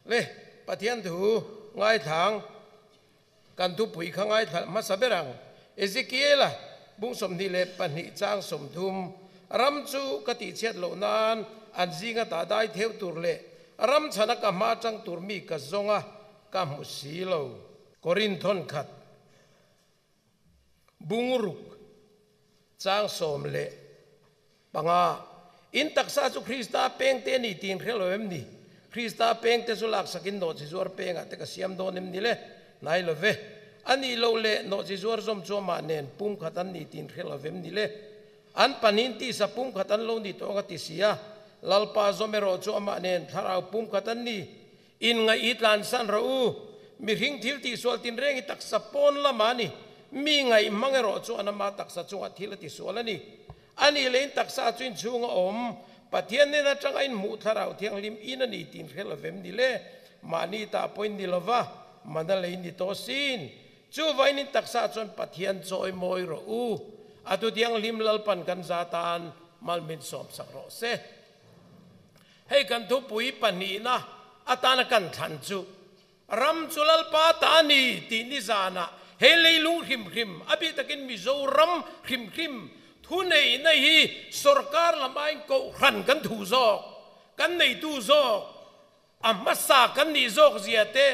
Le Pathian thu ngaithlang kan thupui kha ngaithla hmasa ber ang. Ezekiela bung 22 chang 30 ram chu ka tihchhiat loh nan an zinga tah dai theuh tur leh ram chhana ka hma tang tur mi ka zawnga ka hmu si lo. Korinthon khat bungruk chang 15 in taksa chu Krista peng te ni tin hrelo em ni Krista peng te chu lak sakin no chi zuar penga te ka siam dawn em ni le nai lo ve ani lo le no chi zuar zom chu ma nen pum khatan ni tin hrelo vem ni le an panin ti sa pum khatan lo ni to nga ti sia lalpa zomero chu ama nen tharau pum khatan ni in nga i tlan san ro u mi hring thil ti sual tin reng i taksa pon lama ni mi ngai mangero chu anama taksa chunga thil ti sual ani ani lein taksa chuin chunga om Pathian nena tanga in mu tharau thiang lim in ani tin hrel vem ni le mani ta point ni lova mana lein ni to sin chu vain in taksa chuan Pathian choi moi ro u atu thiang lim lalpan kan zatan malmin som sak ro se hei kan thu pui pani na atana kan than chu ram chu lalpa ta ni ti ni zana he leilung hrim hrim abi takin Mizoram hrim hrim thu nei nei hi sarkar lamain ko ran kan thu zawk kan nei tu zawk a hmasa kan ni zawk zia te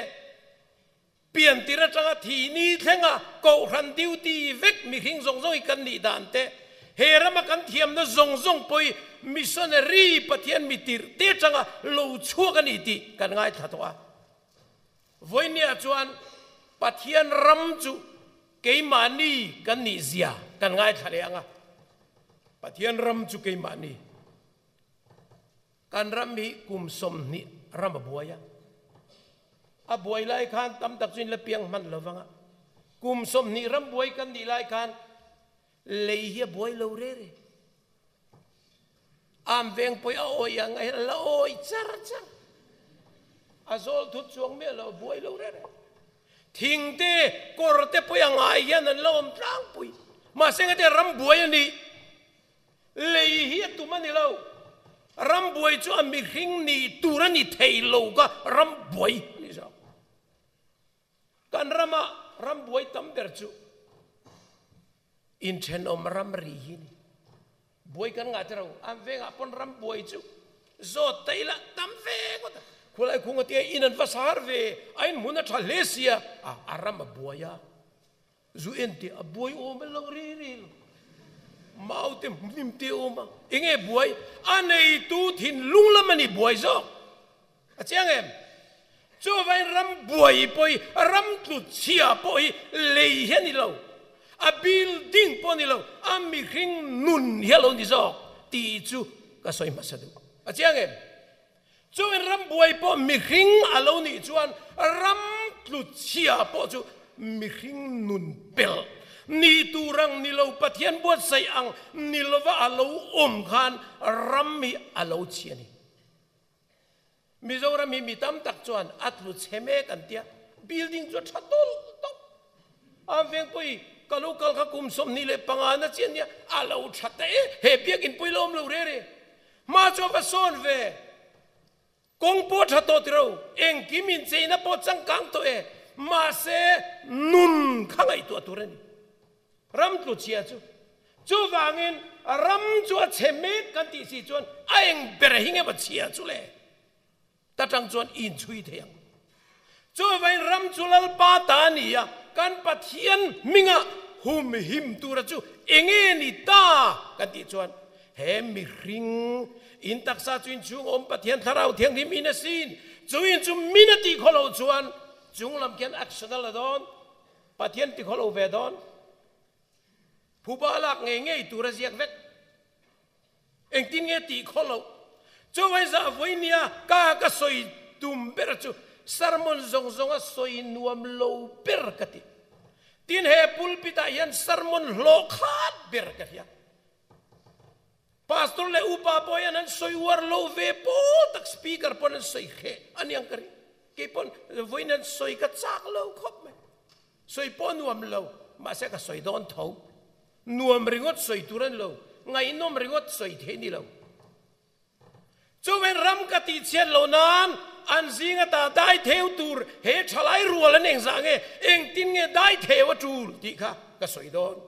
pian tira tanga thi ni thlenga ko ran duty vek mi hring zawng zawng hi kan ni dan te he rama kan thiam na zawng zawng pawh missionary Pathian mi tir te tanga lo chhuak ani ti kan ngai thla tawh a voinia chuan Pathian ram chu keimahni kan ni zia kan ngai thla leh anga Pathian ram chu keimahni kan ram hi kum 20 ram a buai a a buai lai khan tam tak chuin la piang hman lovanga kum 20 ram buai kan ni lai khan lei hi a buai lo re re am veng pawh a awi ang a la awi char char a zawl thut chuang me lo buai lo re re thing te kawr te pawh a ngai hian an lo awm tlangpui mahse nga te ram buai ani lei hi a tum ani lo ram buai chu a mihring ni tur ani thei lo ka ram buai ni zawk kan rama ram buai tam ber chu in thenawm ram ri hi ni buai kan nga te ro am venga pon ram buai chu zawt taila tam ve ngawt khulai khunga tia in an va sar ve ain hmun a tha hle sia a a ram a buai a zu en te a buai awm lo ri ri lo mau te hnim te awm a enge buai a nei tu thin lung lam ani buai zawk a chiang em chu vain ram buai pawh ram tlu chhia pawh hi lei hi ani lo a building pawh ni lo a mihring nun hi alo ni zawk ti chu ka sawi hmasa duh a chiang em chu in ram buai pawh mihring alo nih chuan ram tlu chhia pawh chu mihring nun pel ni turang ni lo Pathian buat sai ang ni lova alo awm khan ram hi alo chhia ni Mizoram hi mi tam tak chuan a tlu chhe mek an tia building chu tha tawlh tawp am veng pawh i ka lo kal kha kum 25 na chian nia a lo tha ta e he biak in pui lo awm lo re re ma chu va sawn ve kawng pawh tha tawh tiro engkim in cheina pawh changkang tawh e mahse nun kha ngaihtuah tur ani ram tlu chhia chu chu wangin ram chu a chhe mek kan tih si chuan a eng ber hi nge ma chhia chu le ta tang chuan in chhui thei ang chu vain ram chu lalpa ta ani a kan Pathian minga hum him tura chu enge ni ta kan tih chuan he mihring in taksa chu in chung awm Pathian thlarau thianghlim in asin chu in chu min a tih khawlo chuan chung lam khian actional a dawn Pathian ti khawlo ve dawn phuba lak ngei ngei tur a ziak vek engtin nge tih khawlo chu vai za voinia ka ka sawi tum ber chu sermon zawng zawng a sawi nuam lo ber ka ti tin he pulpit ah hian sermon hlawh khat ber ka hria pastor le upa pawh hian an sawi uar lo ve pawl tak speaker pawn an sawi hreh aniang ka ring ke pawn voin an sawi ka chak lo khawp mai sawi pawh nuam lo mahse ka sawi dawn tho nuam ringawt sawi tur an lo ngaihnawm ringawt sawi thei ni lo chuven ram ka tih chhiat lo nan an An zinga ta dai theu tur he thalai rual an engzah nge, engtin nge dai theu a tul tih kha ka sawi dawn.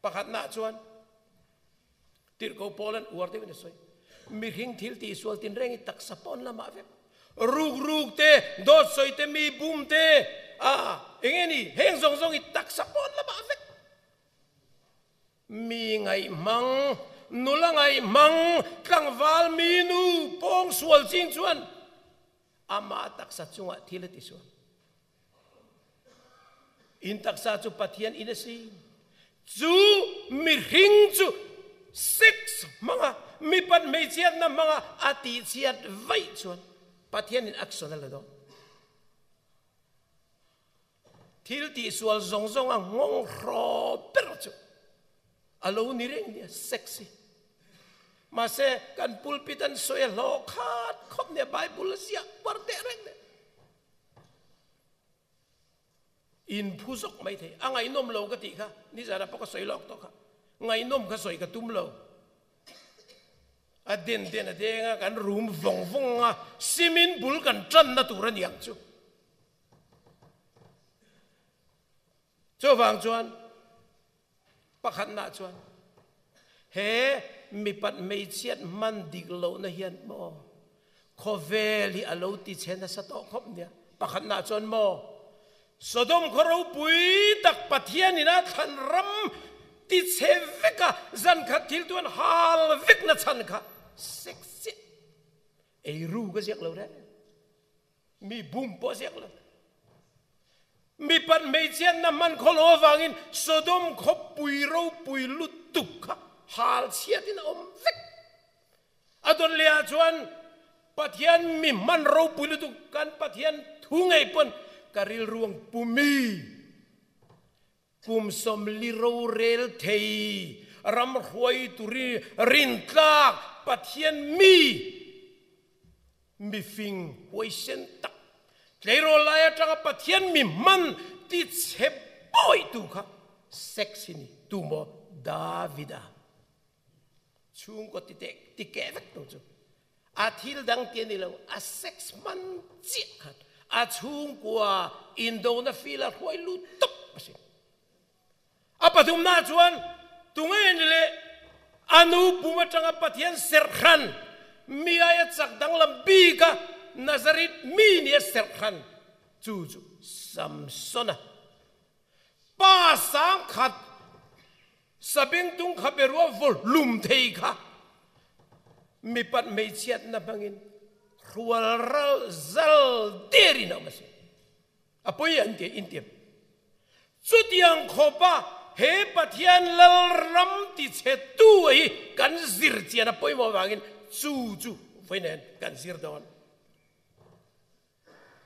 Pakhatnaah chuan Tirhkoh Paul-a'n uar deuhin a sawi, Mihring thil tihsual tinreng hi taksa pawn lamah vek, ruk ruk te, dawt sawi te, mi bum te, a eng nge ni, heng zawng zawng hi taksa pawn lamah vek. Mi ngaihmang, nula ngaihmang, tlangval mi nu pawng sual ching chuan amah taksa chungah thil a tisual. In taksa chu Pathian in a si. Chu mihring chu sex hmanga mipat hmeichhiatna hmanga a tihchhiat vaih chuan Pathian in action a la dawn. Thil tihsual zawng zawng a nghawng hraw ber chu a lo ni reng nia sex hi. Mahse kan pulpit an sawi a hlawh khat khawp nia Bible a ziah uar teh reng nia. In phu zawk mai thei. A ngaihnawm lo ka tih kha nizanah pawh ka sawi lawk tawh kha. Ngaihnawm kha sawi ka tum lo. A den den a deng a, kan rum vawng vawng a, simin bul kan tanna tur a ni ang chu. Chuvang chuan Pakhatnah chuan, He mipat hmeichhiat hman dik lohna hian maw khawvel hi a lo ti chhe nasa tawh khawp nia? Pakhatnah chuan maw Sodom khaw ropui tak Pathianin a thlan ram ti chhe veka zankhat thil tuan hal vekna chhan kha sex chiah eiru ka ziak lo reng. Mi bum pawh ziak lo. Mipat hmeichhiatna hman khaw lo avangin Sodom khawpui ropui lutuk kha hal chhiatin a awm vek. A dawn leh ah chuan Pathian mi hman ropui lutuk kan Pathian thu ngei pawn ka rilruang pumi Kum 40 rorel thei ram hruaitu rintlak Pathian mi mifing huaisen tak tleirawl lai atanga Pathian mi hman ti chhe bawitu kha sex hi ni tumaw Davida chhungkaw ti teh ti keh vek tu chu a thil dang ti a ni lo a sex hman chiah khan a chhungkua indona feel a hruai lut tawp a si. A pathumna chuan tunge ni le a nu pum atanga Pathian serhhran mi aia chak danglam bika Nazareth mi ni a serhhran chu chu Samsona pa sangkhat Sabengtung kha berua vaw hlum thei kha mipat hmeichhiatna hmangin hrual ral zal derin a awm a si. A pawi an ti in tiam. Chutiang khawpa he Pathian Lalram tichhetu hi kan zir chian a pawimawh avangin chu chu vawi nen kan zir dawn.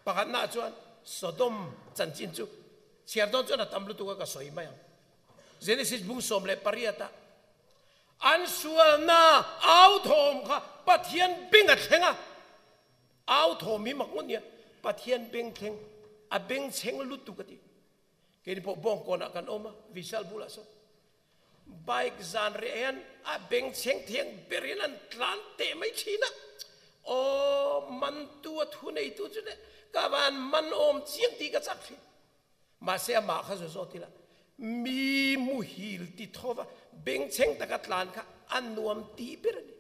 Pakhatnaah chuan Sodom chanchin chu chhiar dawn chuan a tam lutuk a ka sawi mai ang. Genesis bung 18 ah an sualna au thawm kha Pathian beng a thleng a, au thawm hi mak ngawt nia, Pathian beng thleng a beng chheng lutuk a ti. Keini pawh Bawngkawnah kan awm a, Vishal bulah sawn Bike zan reh hian a bengchheng thiang ber hian an tlan teh mai thin a, aw mantu a thu neitu chu le ka van man awm chiang tih ka chak thin. Mahse amah kha zaw zawt ila mi muhil ti thova bengchheng taka tlan kha a nuam tih ber a ni.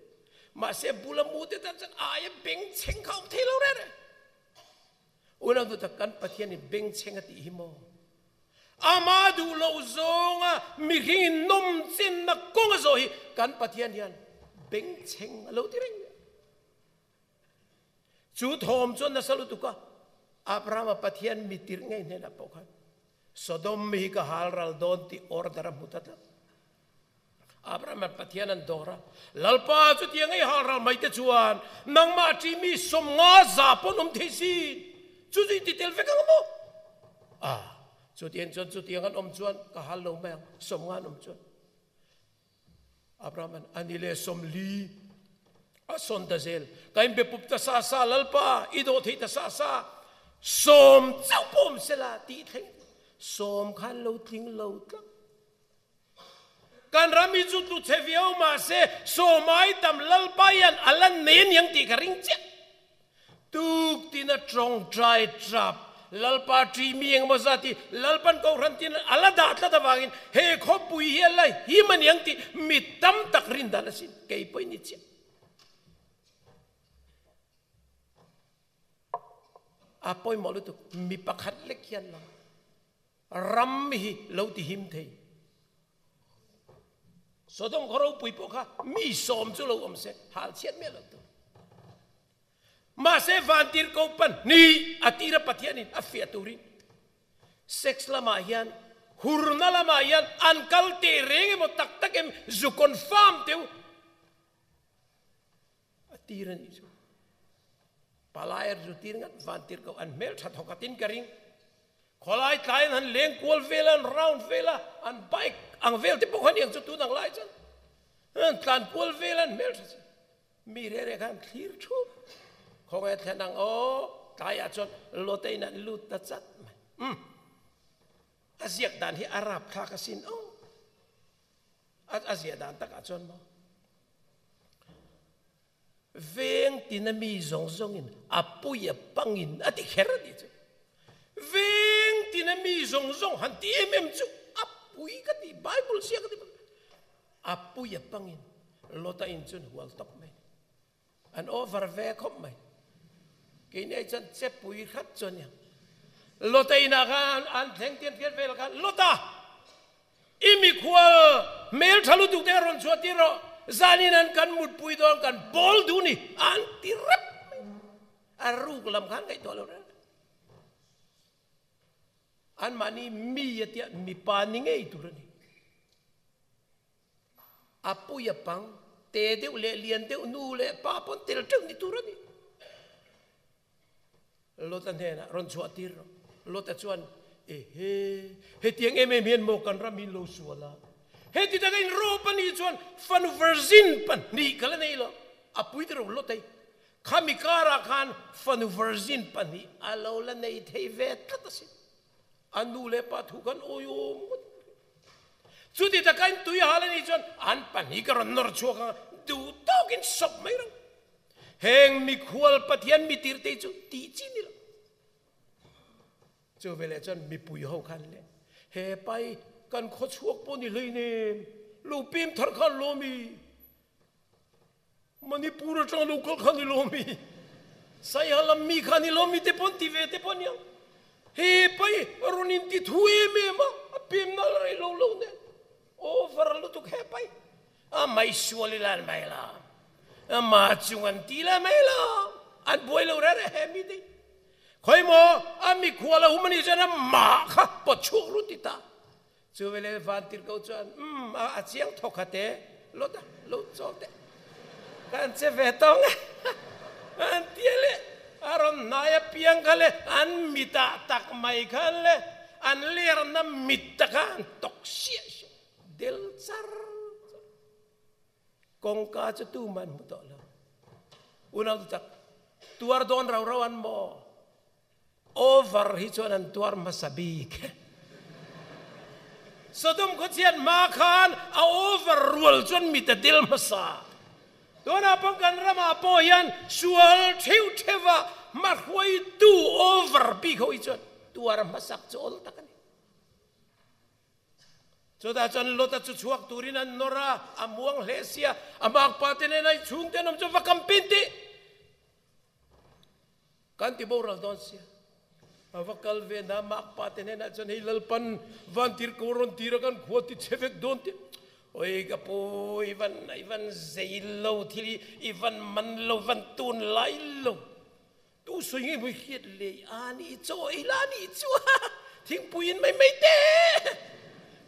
Mahse bula mu te tan chuan aia bengchheng kha a awm thei lo reng reng. Unau duhtak kan Pathian in bengchheng a tih hi maw? Ama duh loh zawnga mihring in nawmchenna kawng a zawh hi kan Pathian hian bengchheng a lo ti reng nia. Chu thawm chuan nasa lutuk a, Abrahama Pathian mi tirh ngei hnenah pawh khan Sodom mi hi ka hal ral dawn tih order a hmu ta tlat. Abraham an Pathian an dawr a, Lalpa chutiang ei hal ral mai te chuan nangmah ṭi mi 50 za pawn awm thei si, chu chu i ti tel vek ang maw? A, chutiang chuan chutiang an awm chuan ka hal lo mai ang, 50 an awm chuan. Abraham an ani le 40 a sawn ta zel, ka inbe pup ta sa sa, Lalpa i dawh thei ta sa sa, 10 chauh pawh awm sela tih thleng, 10 khan lo tling lo tlat. Kan ram hi chu tlu chhe viau mahse sawmai tam Lalpa hian a la nei aniang tih ka ring chiah. Tuk tina tawngtai tap Lalpa ṭi mi engemaw zat hi Lalpan Kohhran tin a la dah tlat avangin he khawpui hi a la him a niang tih mi tam tak rin dan asin kei pawhin ni chiah. A pawimawh lutuk mi pakhat lek hian lang ram hi lo ti him thei. Sodom khaw ropui pawh kha mi sawm chu lo awm se hal chhiat miah lo tur. Mahse vantirhko pahnih a tira Pathianin a fiah turin sex lamah hian hurna lamah hian an kal teh reng emaw tak tak em zu confirm teu a tir a nih chu. Palai zu tir ngat vantirhko an hmel tha thawk atin ka ring. Khawlai tlaiin han leng kual vel a, an round vel a, an bike ang vel te pawh kha aniang chu tun ang lai chuan an tlan kual vel a an hmel tha chu. Mi reh reh khan thlir thup. Khawnge thlen ang aw, tlaiah chuan Lote in an lut ta chat mai. Umm. A ziak dan hi a rap thlak asin aw. A a ziah dan takah chuan maw. Veng tina mi zawng zawngin a pui a pangin a ti kher a nih chu. Veng tina mi zawng zawng han ti em em chu a pui ka ti, Bible ziak a ti. A pui a pangin Lota in chun hual tawp mai. An over ve khawp mai. Keini ai chuan che pui hrat chu ania. Lota inah khan an thleng tian fiat vel khan Lota! I mikhual hmel tha lutuk te a rawn chhuah tir rawh. Zanin an kan mutpui dawn kan bawl duh ni an ti rep mai. A ruk lam khan ngaihtuah lo reng. Anmahni mi a tia mipa ni ngei tur a ni. A pui a pang, te deuh leh lian deuh nu leh pa pawn tel teuh ni tur a ni. Lota hnenah rawn chhuah tir rawh. Lota chuan, Ehe, hetiang em em hian maw kan ram hi lo sual a? Heti taka in rawp a nih chuan fanu virgin pahnih ka la nei lo. A pui ta rawh Lota hi. Khami karah khan fanu virgin pahnih a lo la nei thei ve tlat asin. A nu leh pa thu khan awiawm ngawt in ka hria. Chuti taka in tui hal a nih chuan an pahnih ka rawn nawr chhuak ang a, duh tawkin sawp mai rawh. Heng mikhual Pathian mitirte hi chu tih chi ni lo. Chu veleh chuan mipui ho khan le he pai kan khaw chhuak pawh ni hleinem, lo pem thar khan lawmi. Manipur atanga lo kal kha ni lo mi, Saiha lam mi kha ni lo mi te pawn ti ve te pawh ania. He pai rawn in ti thu em em a, a pem nal rei lo lo nen. Over lutuk he pai. A mai sual ila an mai la. A ma chung an ti la mai la. An buai lo reh reh he mi te. Khawi maw a mikhual a hum a nih chuan a mah kha pawt chhuak ru ti ta. Chu veleh vantirhkoh chuan, Umm, a chiang thawk kha te, Lota, lo chawl teh. Kan che ve tawng e, an ti a le. A rawn hnai apiang kha le, an mitah tak mai khan le, an lerna mit ta kha an tawk siah siah, del char char. Kawngka chu tuman hmu tawh lo. Unau tu tak, tuar dawn rau rau an maw? Over hi chuan an tuar hmasa bik. Sodom khawchhiat hma khan a over rual chuan mit a del hmasa. Tunah pawh kan ramah pawh hian sual theuh theuha hmahruaitu over bik ho hi chuan tuar hmasak chu awl tak a ni. Chutah chuan Lota chu chhuak turin an nawr a, a muang hle sia, a makpa te nen a chhungte an awm chu va campaign teh. Kan ti boral dawn sia. A va kal ve na mak pa te hnenah chuan hei Lalpan vantir ko rawn tir a kan khua ti chhe vek dawn tih. Oi ka pu i van i van zei lo thil hi i van man lo van tun lai lo. Tu sawi nge maw i hriat le a ni chaw ei la ni chu thingpui in mai mai te.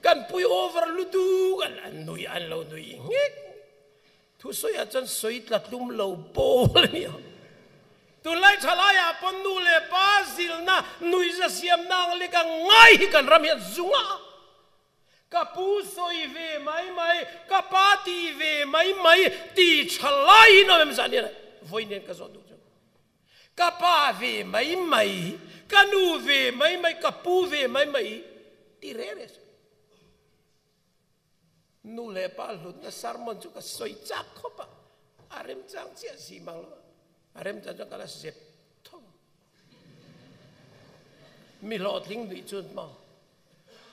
Kan pui over lutuk an nui an lo nui nghek. Thusawiah chuan sawi tla tlum lo pawl a ni ang. Tunlai thalaiah pawn nu leh pa zilna nuihza siamna ang lek ang ngai hi kan ram hian zung a. Ka pu sawi ve mai mai, ka pa ti ve mai mai ti thalai hi nawm em zan hian vawi nen ka zawh duh chu. Ka pa ve mai mai, ka nu ve mai mai, ka pu ve mai mai ti reh reh suh. Nu leh pa hlutna sermon chu ka sawi chak khawp a, a remchang chiah si mang lo a, a remchang chuan ka la zep. Mi hlawhtling nuih chuan maw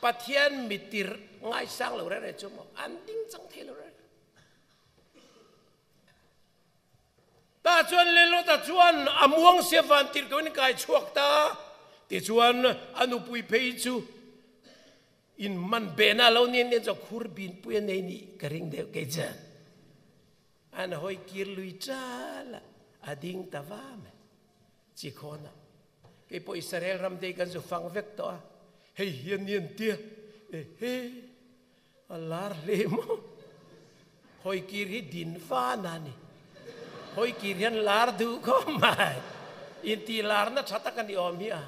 Pathian mitir ngaisang lo rere chu maw an ding chang thei lo rere. Ta chuan le Lota chuan a muang sia van tir ko in kai chhuak ta. Ti chuan a nupui phei chu in man bena lo ni nen chu khur bin pui a nei ni ka ring deuh kei chuan. An hawi kir lui chal a, a ding ta va mai. Chi khawn a. Kei pawh Israel ram te hi kan zu fang vek tawh a, hei hian ni an tia, ehe, a lar hle maw? Hawi kir hi din van a ni. Hawi kir hian lar duh khawp mai. Intih larna tha tak a ni awm hi a.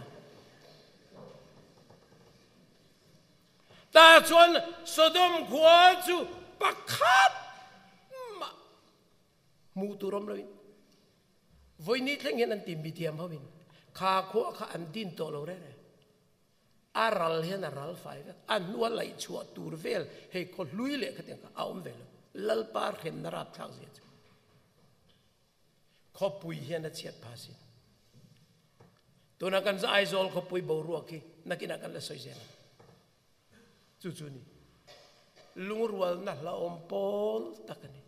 Tah chuan Sodom khua chu pakhat mah hmuh tur awm loin vawi thleng hian an ti mithiam hoin kha khua kha an din tawh lo reng reng. A ral hian a ral fai vek. A hnua laih chhuah tur vel hei khaw hlui leh khatiang kha a awm ve lo. Lalpa hremna rapthlak zia chu khawpui hian a chhiat phah sin. Tuna kan Aizawl khawpui boruak hi nakinah kan la sawi zel ang. Chu chu ni. Lungrualna hlauhawm pawl tak a ni.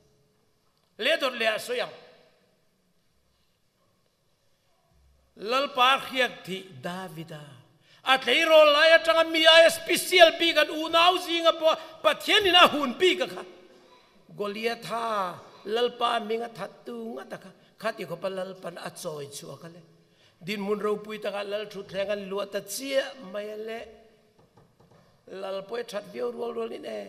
Leh dawt leh ah sawi ang. Lalpa hriak thih Davida a tleirawl lai atanga mi aia special bik an unau zinga pawh Pathian in a hun bik a kha Goliatha Lalpa hming a that tu ngat a kha khati khawpa Lalpan a chawi chhuak a le dinhmun ropui takah Lal thutthleng an luah ta chiah mai a le Lal pawh i that viau rual rual in e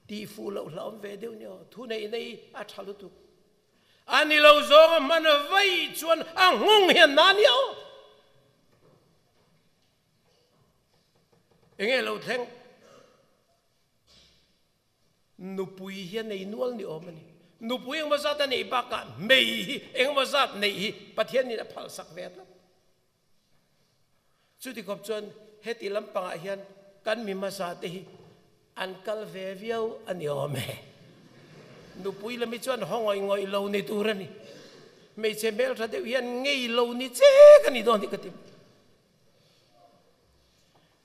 Tih fuh loh hlauhawm ve deuh ni aw, thu neih nei a tha lutuk. A ni lo zawng a hman vaih chuan a nghawng hian na nia aw. Enge lo thleng? Nupui hi a nei nual ni awm a ni. Nupui engemaw zat a neih bakah hmei hi engemaw zat neih hi Pathian in a phalsak ve tlat. Chuti khawp chuan heti lampangah hian kan mi hmasa te hi an kal ve viau a ni awm e. Nupui lami chuan haw ngawih ngawih lo ni tur a ni. Hmeichhe hmeltha deuh hian ngei lo ni che ka ni dawn hi ka ti.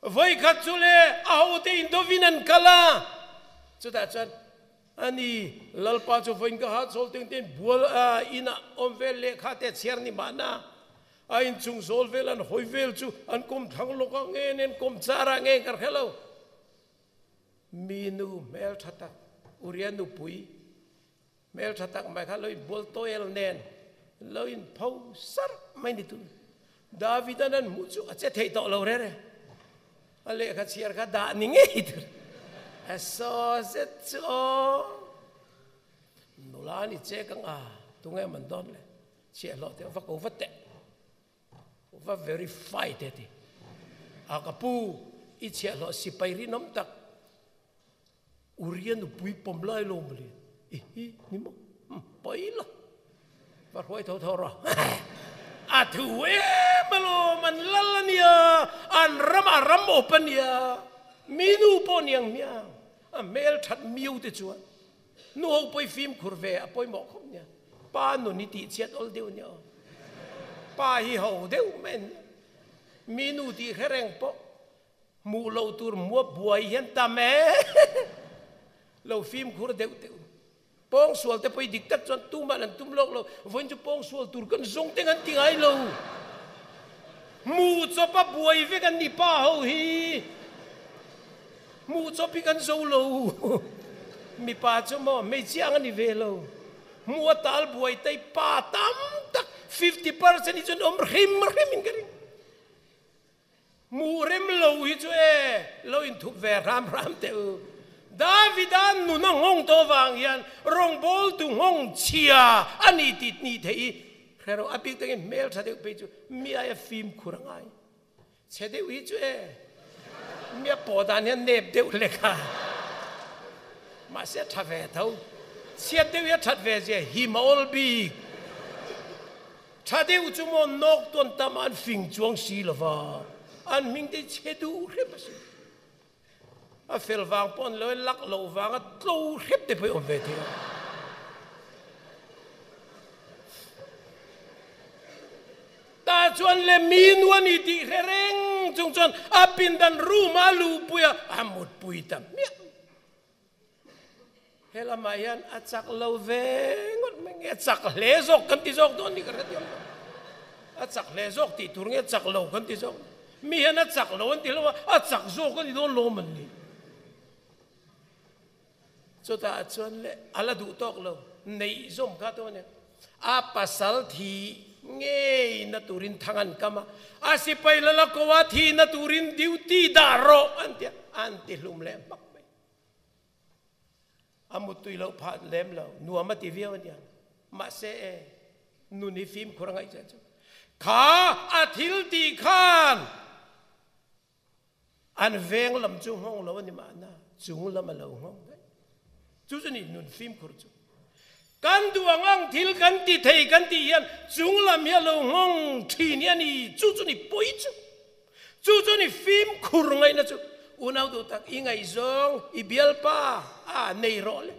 Vawikhat chu le a hote indovin an kal a, chutah chuan a ni Lalpa chu vawiin ka hahchawl teng ten bual inah awm vel lehkha te a chhiar ni mahna a inchung zawl vel an hawi vel chu an kawm thlang lawk a nge nen kawm char ah nge ka hre lo. Mi nu hmeltha tak Uria nupui hmeltha tak mai kha lo inbual tawel nen lo inpho sar mai ni tun. Davidan an hmuh chu a che thei tawh lo rere. A lehkha chhiar kha dah ni ngei tur. A saw zet chu aw. Nula ni che ka nga tunge man dawn le. Chhiahhlawh te va ko va teh. Va verify te ti. A ka pu i chhiahhlawh sipai rinawm tak Uria nupui pawm lai lo mawle. I hi ni maw? Pai la. Va hruai tho tho rawh. A thu em alawm an lal ania, an ram a ram awp ania. Mi nu pawh niang hmiang. A hmel that miu te chuan. Nu ho pawi fimkhur ve a pawimawh khawp nia. Pa nun hi tih chhiat awl deuh nia aw. Pa hi ho deuh mai an nia. Mi nu tih hre reng pawh hmuh loh tur hmua buai hian tam e. Lo fimkhur deuh deuh. Pawngsual te pawh hi dik tak chuan tumah an tum lawk lo. Vawiin chu pawngsual tur kan zawng teng an ti ngai lo. Hmuh chawp a buai vek an ni pa ho hi. Hmuh chawp hi kan zo lo. Mipa chu maw hmeichhia ang a ni ve lo. Hmuh a tal buai tai pa tam tak 50% hi chuan awm hrim hrim in ka ring. Hmuh rem lo hi chu e lo inthup ve hram hram teh u. Davida nun a nghawng tawh vang hian rawngbawltu nghawng chhia a ni tih ni theih hi hre rawh. A bik takin hmeltha deuh phei chu mi aia fimkhur a ngai. Chhe deuh hi chu e, mi a pawh dan hian nep deuh hlek a, mahse a tha ve tho. Chhiat deuh hi a that ve zia him a awl bik. Tha deuh chu maw nawk tuan tam an fing chuang si lova, an hming te hi chhe duh hrep a si. A fel vang pawh an lo e lak loh vanga tlo hrep te pawh hi awm ve thei a. Ta Chutah chuan le mi nu a ni tih hre reng chung chuan a pindan room a luhpui a, a mutpui ta hmiah. He lamah hian a chak lo ve ngawt mai nge, a chak hle zawk kan ti zawk dawn ni ka hre thiam lo. A chak hle zawk tih tur nge chak lo kan ti zawk. Mi hian a chak lo an ti lo a, a chak zawk a ni dawn lawm an ni. Chutah chuan le a la duh tawk lo, neih zawm kha tu a nia. A pasal thi ngei na turin thang an kam a, a sipai la la ko a thi na turin duty dah rawh an ti a, an ti hlum leh hmak mai. A muttui loh phah lem lo, nuam a ti viau a nia. Mahse e, nun hi fimkhur a ngaih che chu. Kha a thil tih khan an veng lam chu nghawng lo a ni mahna, chung lam a lo nghawng daih. Chu chu ni nun fimkhur chu. Kan duh ang ang thil kan ti thei kan tih hian chung lam hi a lo nghawng thin hi a ni. Chu chu ni pawi chu. Chu chu ni fimkhur ngaihna chu. Unau duh tak i ngaihzawng i bialpa a nei rawh le.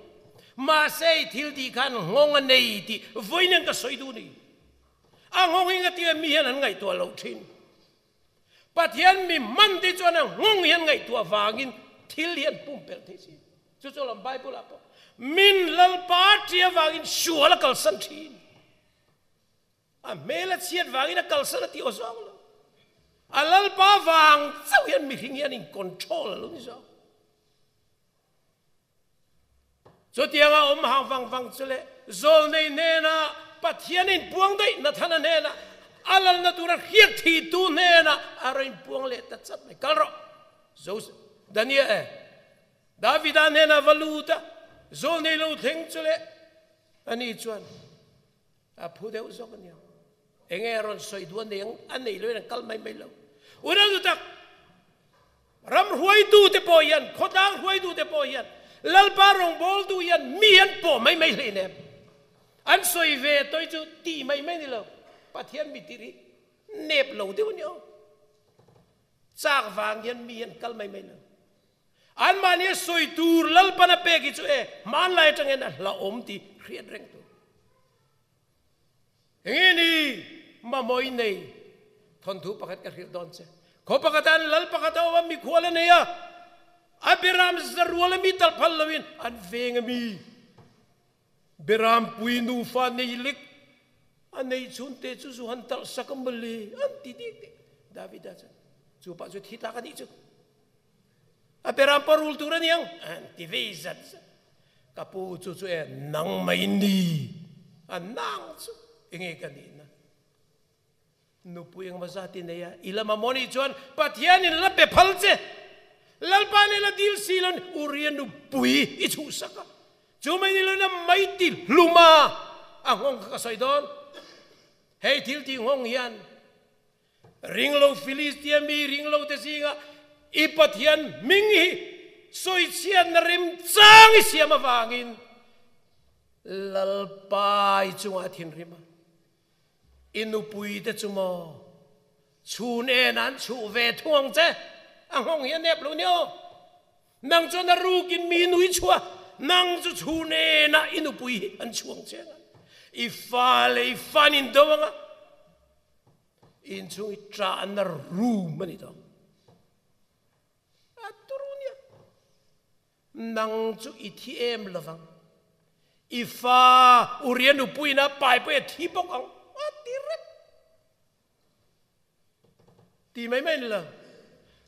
Mahse i thil tih khan nghawng a nei tih vawiin ka sawi duh ni. A nghawng hi ngatinge mi hian an ngaihtuah loh thin. Pathian mi hman te chuan a nghawng hian ngaihtuah vangin thil hi an pumpelh thei si. Chu chu lam Bible ah pawh min Lalpa tia vangin sual a kalsan thin. A hmel a chhiat vangin a kalsan a tih aw zawng lo. A Lalpa vang chauh hian mihring hian in control a lo ni zawk. Chutianga awm hang vang vang chu leh zawlnei hnenah Pathian a inpuang daih, Nathana hnenah a lalna tura hriat thitu hnenah a rawn inpuang leh ta chat mai. Kal rawh, Joseph, Daniel e, Davida hnenah va lut a, zawlnei lo thleng chu leh ani chuan a phu deuh zawk a nia. Enge a rawn sawi duh a nei ang, a nei loin an kal mai mai lo. Unau tak, Ram hruaitute pawh hian, khawtlang hruaitute pawh hian, Lalpa rawngbawltu hian mi an pawh mai mai hlei nem. An sawi ve tawi chu tih mai mai ni lo. Pathian mi tirh hi nep lo deuh a ni aw. Chak vang hian mi an kal mai mai lo. Anmahni a sawi tur Lalpan a pek hi chu e, hmanlai atangin a hlauhawm tih hriat reng tur. Enge ni mamawh nei thawnthu pakhat ka hrilh dawn che. Khaw pakhatah an lal pakhat a awm a, mikhual a nei a, a beram zarual a mi talh phal loin an veng a mi. Beram pui nufa nei lek a nei chhunte chu zu han talh sak a mawle an ti dik dik. Davida chuan chu pah chu thi tlak a nih chu. A beram pawh rul tur a ni ang an ti vei zat zat. Ka pu chu chu e nang mai ni a nang chu enge ka nihna. Nupui engmaw zat i nei a, i lama maw nih chuan Pathianin la pe phal che. Lalpa nen la dil si lo ni Uria nupui i chhuhsak a. Chu mai ni lo na mai ti hlum a, a nghawng kha ka sawi dawn. Hei thil tih nghawng hian Ringlo Filistia mi ringlote zingah i Pathian hming hi sawichhiatna remchang i siam avangin Lalpa i chungah a thinrim a. I nupuite chu maw chhun en an chhuh ve thung ang che, a nghawng hi a nep lo nia aw. Nang chuan a rukin mi nui chhuah, nang chu chhun enah i nupui hi an chhuh ang che ang a, i fa leh i fan in do ang a. Inchhung hi ṭahna room a ni tawh. A turu nia. Nang chu i thi em lovang. I fa Uria nupuina pai pawh i a thi bawk ang. A ti rep. Ti mai mai ni lo.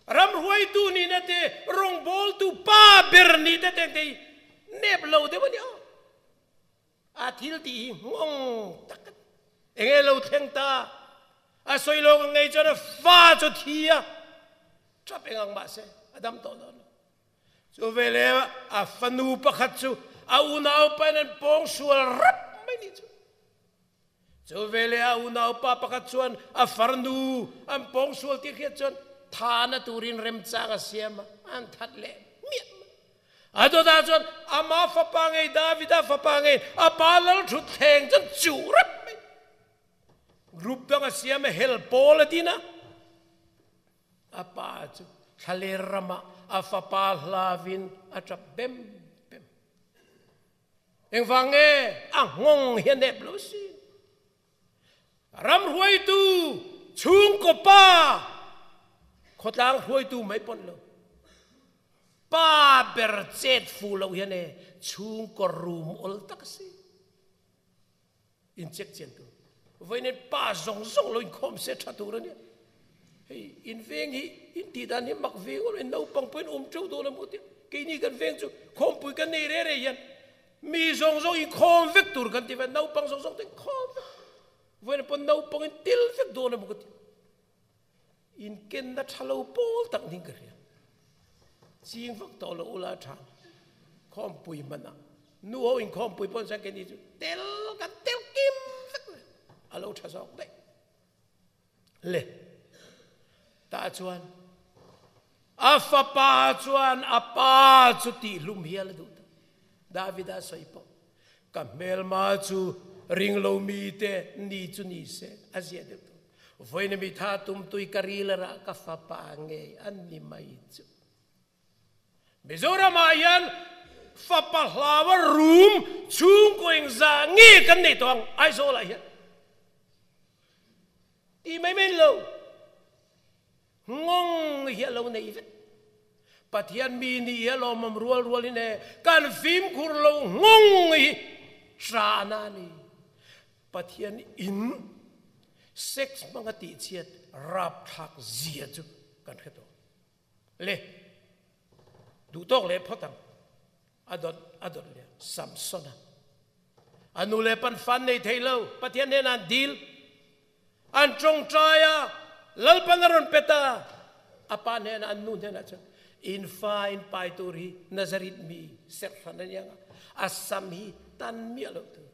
Ram hruaitu nihna te, rawngbawltu pa ber nihna te te hi nep lo deuh a ni aw. A thil tih hi nghawng tak a ni. Enge lo thleng ta? A sawi lawng ang ngei chuan a fa chu thi a, tap eng ang mahse a dam tawh dawn lo. Chu veleh a fanu pakhat chu a unaupa in an pawng sual rap mai nih chu. Chu veleh a unaupa pakhat chuan a farnu an pawng sual tih hriat chuan thana turin remchang a siam a, an that leh miah mai. A dawtah chuan ama fapa ngei Davida fapa ngei a pa lal thutthleng chuan chuh rep mai. Group dang a siam a hel pawl a din a. A pa chu thlaler ramah a fapa hlavin a tap bem bem. Engvang nge a nghawng hi a nep lo si? Ram hruaitu Chhungkaw pa khawtlang hruaitu mai pawn lo. Pa ber chet fu lo hian e chhungkaw rum awl tak a si. In check chian tur. Vawiin pa zawng zawng lo inkhawm se tha tur a nia. Hei in veng hi in tih dan hi mak ve ngawt mai naupang pawhin awm teuh dawn a maw tia. Keini kan veng chu khawmpui kan nei reh reh hian mi zawng zawng inkhawm vek tur kan ti ve naupang zawng zawng te inkhawm vek. Vawiin pawh naupang in tel vek dawn a maw ka ti. Inkenna tha lo pawl tak ning ka hria. Ching vak tawh lo ula tha. Khawmpui hmanah nu ho inkhawmpui pawn chuan keini chu tel kan tel kim vek mai. A lo tha zawk daih. Le tah chuan a fapa chuan a pa chu tihhlum hial a duh ta. Davida sawi pawh Ka hmelma chu ringlo mite ni chu ni se a zia deuh tawh. Vawiin mi tha tum tui ka ril a rah ka fapa ngei an ni mai chu. Mizoram ah hian fapa hlaua rum chhungkaw engzah nge kan nei tawh ang Aizawl ah hian ti mai mai lo. Ngawng hi a lo nei vek. Pathian mi nih hi a lawmawm rual rualin e kan fimkhur lo ngawng hi hrahna a ni. Pathian in sex hmanga tihchhiat rapthlak zia chu kan hre tawh. Le, duhtawk leh phawt ang. A dawt a dawt leh Samsona. A nu leh pan fan nei thei lo, Pathian hnenah an dil. An tawngtai a, Lalpan a rawn pe ta. A pa hnenah, an nu hnenah chuan, In fa in pai tur hi Nazareth mi serhhran a ni ang a, a sam hi tan miah loh tur.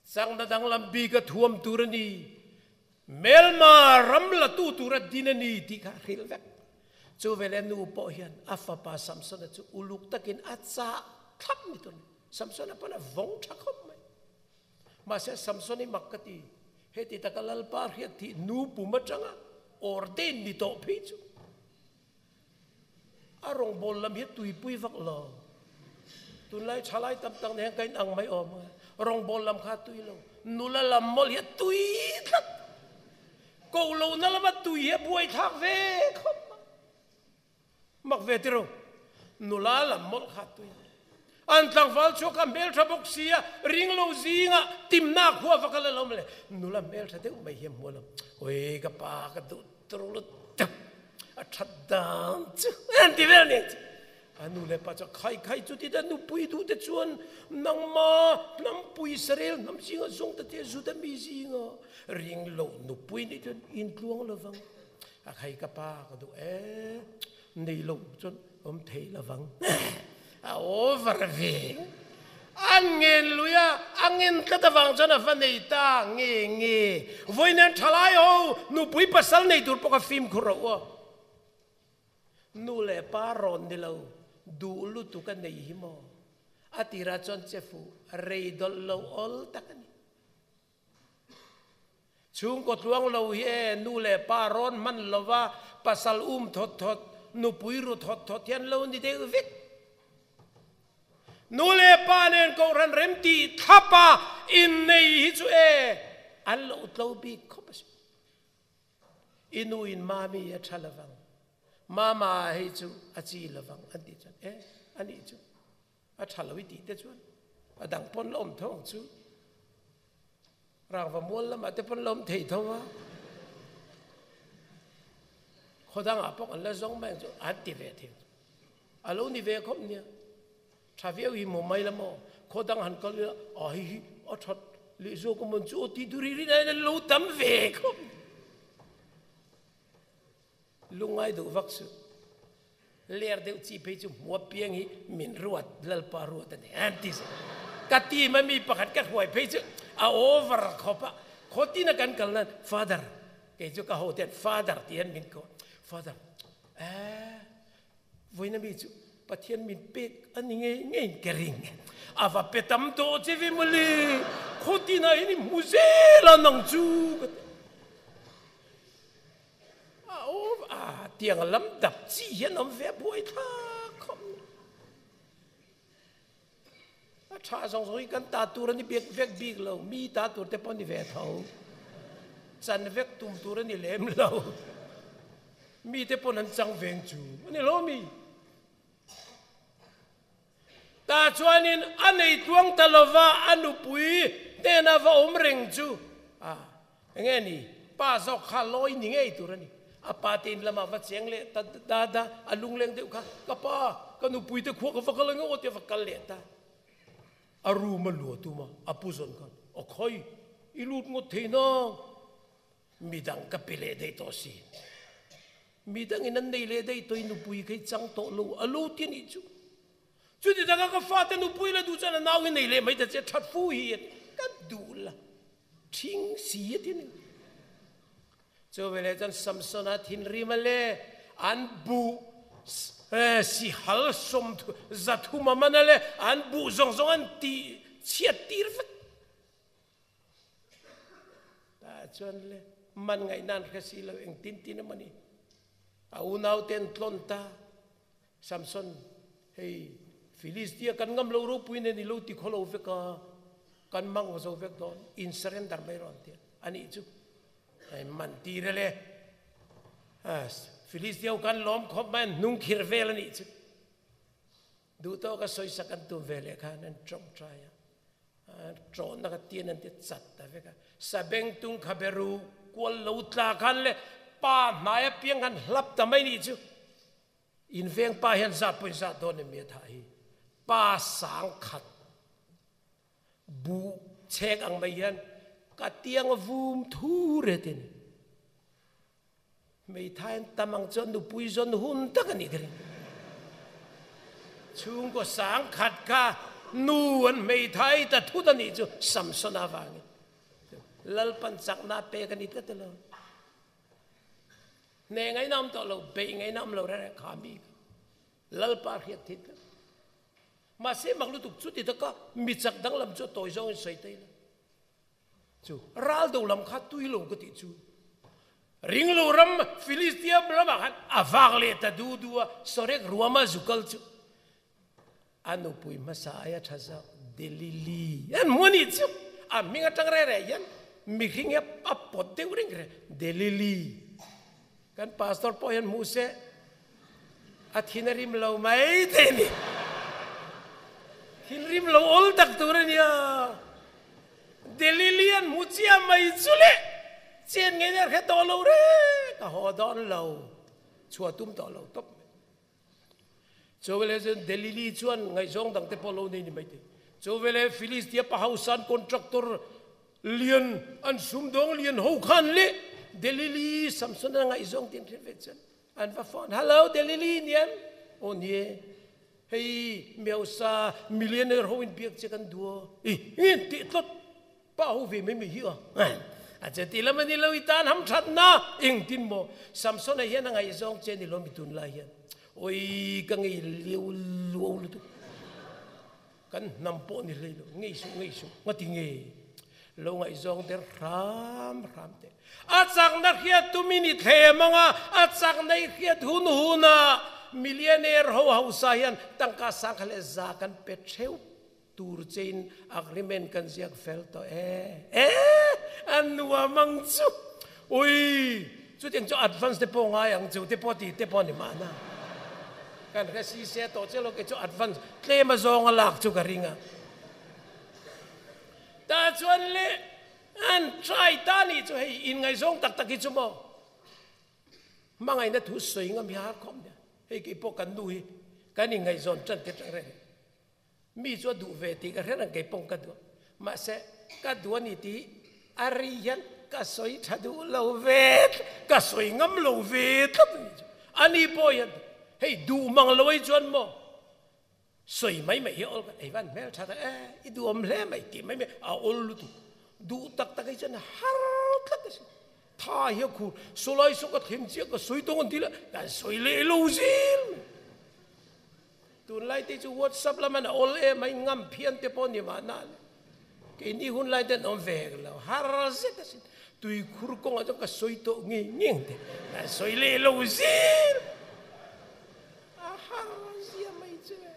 Changna danglam bik a thuam tur a ni. Hmelma ram latu tura din a ni tih kha a hrilh vek. Chu veleh nu pawh hian a fapa Samsona chu uluk takin a chah thlap ni tur a ni. Samsona pawn a vawng tha khawp mai. Mahse Samson hi mak ka ti, heti taka Lalpa hriat thih nu pum atanga ordain ni tawh phei chu a rawngbâwl lam hi a tuipui vak lo. Tunlai thalai tam tak nen hian ka inang mai awm ang e. Rawngbâwl lam kha a tui lo. Nula lam mawlh hi a tui tlat. Koh lohna lama tui hi a buaithlak ve khawp mai. Mak ve tiro. Nula lam mawlh kha a tui. An tlangval chhuak kha hmeltha bawk sia, ringlo zinga timna khua va kal alawm le. Nula hmeltha deuh mai hi a hmu alawm. Oi ka pa ka duh turu lutuk. A that dan chu an ti vel ning chu. A nu le pa chuan khai khai chu ti ta nupui duh te chuan nangma hnampui Israel hnam zinga zawng ta te Juda mi zinga ringlo nupui nih chuan intluang lovang. A khai ka pa ka duh e nei lo chuan awm thei lovang. A over ve. An ngen lui a, a ngen tlat avang chuan a va nei ta nge nge. Vawiin an thalai ho, nupui pasal nei tur pawh kha fimkhur rawh u. Nu leh pa rawn ni lo, duh lutuk a nei hi maw? A tirah chuan che fuh, rei dawlh lo awl tak a ni. Chhungkaw tluang lo hi e, nu leh pa rawn hman lova pasal um thawt thawt, nupui ru thawt thawt hian lo ni deuh vek. Nu leh pa nen kohhran rem tih thlapa innei hi chu e, an lo tlo bik khawp a si. I nu in mami a tha lovang, mama hei chu a chi lovang an tih chuan e, anih chu. A tha lo i tih te chuan a dang pawn la awm tho ang chu. Rangva mual lamah te pawn la awm thei tho a. Khaw dangah pawh kan la zawng mai ang chu an ti ve thei. A lo ni ve khawp nia. Tha viau hi maw mai la maw. Khaw dang han kal ila a hei hi a that leh zawk a mawn chu aw tih tur hi rin aiin an lo tam ve khawp. Lungngai duh vak suh. Ler deuh chi phei chu hmu apiang hi min ruat, Lalpa ruat a ni an ti zel. Ka team a mi pakhat ka hruai phei chu a over khawp a, khawtin a kan kal nan Father, kei chu ka ho te hian Father ti hian min ko, Father, eh, vawiin a mi chu Pathian min pek a ni ngei ngeiin ka ring. A va pe tam tawh che ve mawle, khawtin ah hian i hmu zel a nang chu ka ti. A awm a tiang lam dap chi hian awm ve buai thlak khawp mai. A tha zawng zawng hi kan ta tur a ni bik vek bik lo, mi ta tur te pawh ni ve tho. Chan vek tum tur a ni lem lo. Mite pawn an chang veng chu a ni lo mi. Tah chuanin a nei tluang ta lova a nupui hnena va awm reng chu a enge ni pa zawk kha lawi ni ngei tur a ni. A pa te in lamah va cheng leh ta da da a lungleng deuh kha ka pa ka nupui te khua ka va kal ange aw tia va kal leh ta. A room a luah tum a, a pu zawn khan a khawi i lut ngawt thei nang. Midang ka pe leh daih tawh si. Midangin an nei leh daih tawh i nupui kha i chang tawh lo a lo ti a nih chu. Chuti taka ka fate nupui la duh chuan a nau hi nei leh mai ta che that fu hi a ti. Ka duh la thing si a ti a ni. Chu veleh chuan Samsona thinrim a le an buh sihal sawm zathum a man a le an buh zawng zawng an tih chhiat tir vek. Tah chuan le man ngaihna an hre si lo eng tin tin emaw ni. A unau te an tlawn ta. Samson, hei Filistia kan ngam lo ropui nen i lo ti khaw lo vek a, kan mang zo vek dawn, in surrender mai rawh an ti a. Anih chu hei man tir a le. Filistia ho khan lawm khawp mai an hnung khir vel anih chu. Duh tawk a sawisak an tum ve leh khan an tawngtai a, tawhna kha tian an ti chat ta vek a. Sabengtung kha beru kual lo tla khan le pa hnai apiang khan hlap ta mai nih chu. In veng pa hian zat pawhin zat dawn em mi a thah hi. Pa sang khat buh chek ang mai hian ka tiang a vum thu ret in. Hmeithai an tam ang chuan nupui zawn hun tak a nih ka ring. Chhungkaw sangkhat kha nu an hmeithai ta thut a nih chu Samsona avangin. Lalpan chakna pek a ni tlat elo. Hne ngaihna awm tawh lo, beih ngaihna awm lo reng reng kha mi kha. Lalpa hriat thin tlat. Mahse mak lutuk chuti taka mi chak danglam chu a tawi zawngin sawi ta ila. Chu ral do lam kha tui lo ka tih chu. Ringlo ram Filistia ramah khan a vak leh ta du du a, Sorek ruama zu kal chu a nupui hmasa aia tha zawk Delili an hmu a nih chu. A hming atang reh reh hian mihring hi a pawt deuh reng reng Delili. Kan pastor pawh hian hmu se A thin a rim lo mai thei a ni. Thinrim lo awl tak tur a nia. Delili an hmu chiah mai chu le chen ngei ner hre tawh lo reng a haw dawn lo. Chhuah tum tawh lo tawp mai. Chuveleh chuan Delili chuan ngaihzawng dang te pawh lo nei ni mai thei. Chuveleh Filistia pa hausan contractor lian an sumdawng lian ho khan le Delili Samson a ngaihzawng tin hre ve chuan An va phone, Hello Delili niam? Aw nie, hei miosa millionaire ho in biak che kan duh a. I in tih tlawt pa ho ve mai mai hi a. A che ti lam ani lo i tan ham that na eng tin maw Samson a hian a ngaihzawng che ni lo mi tun lai hian. Oi ka ngei liau luau lutuk. Kan hnam pawh ni hlei lo, ngei suh, ngei suh, ngati nge lo ngaihzawng der hram hram teh. A chakna hriat tumin i thlem ang a, a chakna i hriat hun hunah millionaire ho hausa hian tangka sangkha leh za kan pe theuh tur chein agreement kan ziak fel tawh e. E, a nuam ang chu. Ui, chutiang chu advance te pawh ngai ang chu te pawh ti te pawh a ni mahna. Kan hre si se tawh che lo kei chu advance tlem a zawng a lak chu ka ring a. Tah chuan le an try ta nih chu hei inngaihzawng tak tak hi chu maw hmangaihna thu sawi ngam hi har khawp nia. Hei kei pawh kan nu hi kan inngaihzawn tan te tang reng. Mi chu a duh ve tih ka hre reng kei pawng ka duh. Mahse ka duh a ni tih a ri hian ka sawi tha duh lo ve ka sawi ngam lo ve tlat a ni chu. Ani pawh hian hei duh mang lo ai chuan maw sawi mai mai hi a awl ka ei van hmel tha ta e i duhawm hle mai tih mai mai a awl lutuk. Duh tak tak hi chuan har tlat a si. Tha hi a khur sawlai saw ka thlen chiah ka sawi tawng an ti la kan sawi leh lo zel mai. Tunlai te chu WhatsApp lam an awl em a, ingam phian te pawh ni mahna le. Keini hun lai te an awm ve hek lo, har zet asin. Tuikhur kawngah chuan ka sawi tawh ngei ngei ang te, ka sawi leh lo zir. A har zia mai chu e.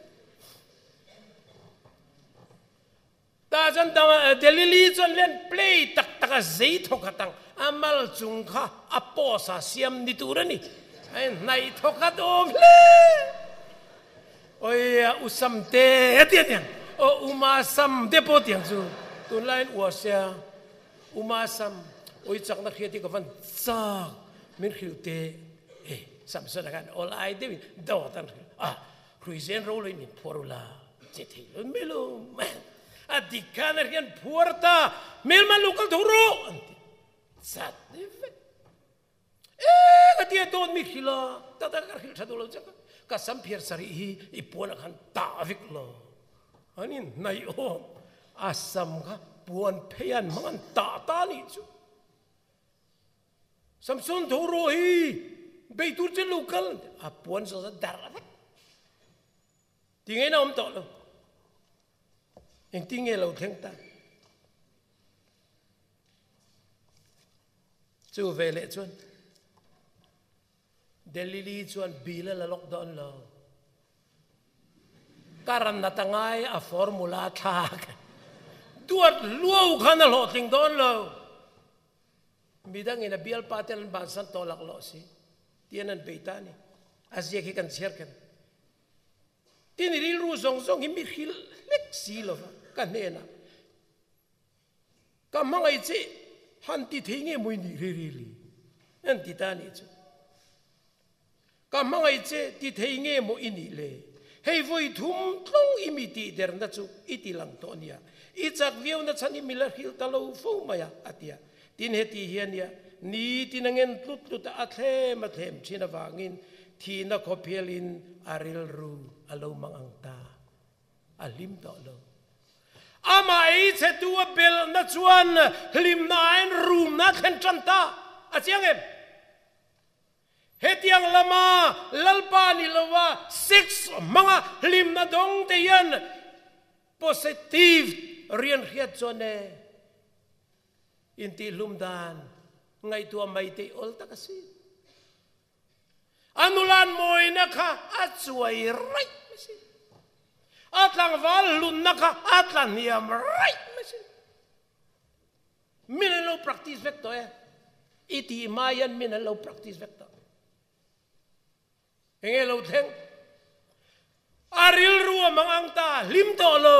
Tah chuan Delili chuan len play tak. taka zei thawkhat ang a mal chung kha a post a siam ni tur a ni. A inhnaih thawkhat awm hle. Oi a u sam te a ti a tiang. Aw uma sam te pawh tiang chu tunlaiin uar sia uma sam oi chakna hriat hi ka van chak min hrilh te e Samson a khan awl ai deuhin dawt an hrilh a hruizen ro loin min phuar ula che thei lo melo a dik khan a hian phuar ta hmelman lo kal tho rawh an ti zat ni vek e ka tia dawn mi hrilh a tak tak ka hrilh tha duh lo che ka sam phiar sarih hi i puan ah khan tah vek lo an in hnaih awm a sam kha puan phei an hmang an tah ta nih chu Samson tho rawh hi bei tur che lo kal a puan zo za dar vek ti nge na awm tawh lo engtin nge lo thleng ta chu ve leh chuan Delili chuan bill a la lawk dawn lo. Ka ran nat a ngai a formula thlak. Duat luau khan a hlawhtling dawn lo. Midangin a bialpa ten an bansan tawh laklawh si tian an bei ta a ni. A ziak hi kan chhiar kher. Tin i rilru zawng zawng hi mi hrilh hlek si lova ka hnenah Ka hmangaih che han ti thei nge mawi nih ri ri li? An ti ta nih chu. Ka hmangaih che ti thei nge maw i nih le? Hei vawi thum tlawng i mi tih derna chu i ti lang tawh nia. I chak viau na chhan i mi la hrilh ta lo fo mai a, a ti a. Tin heti hian nia, nitin a ngen tlut tlut a, a thlem a thlem thin avangin thihna khawphialin a rilru a lo mang ang ta. A hlim tawh lo. Amah ei chhetu a belhna chuan hlimna aiin rumna a thlen tan ta. A chiang em? Hetiang lama Lalpa ni lova sex hmanga hlimna dawng te hian positive rian hriat chuan e intihhlum dan ngaihtuah mai te awl tak a si. A nulan mawina kha a chuai raih mai si. A tlangval hlunna kha a tla hniam raih mai si. Min an lo practice vek tawh e. I tih hma hian min an lo practice vek tawh. Enge lo thleng? A rilru a mang ang ta, hlim tawh lo,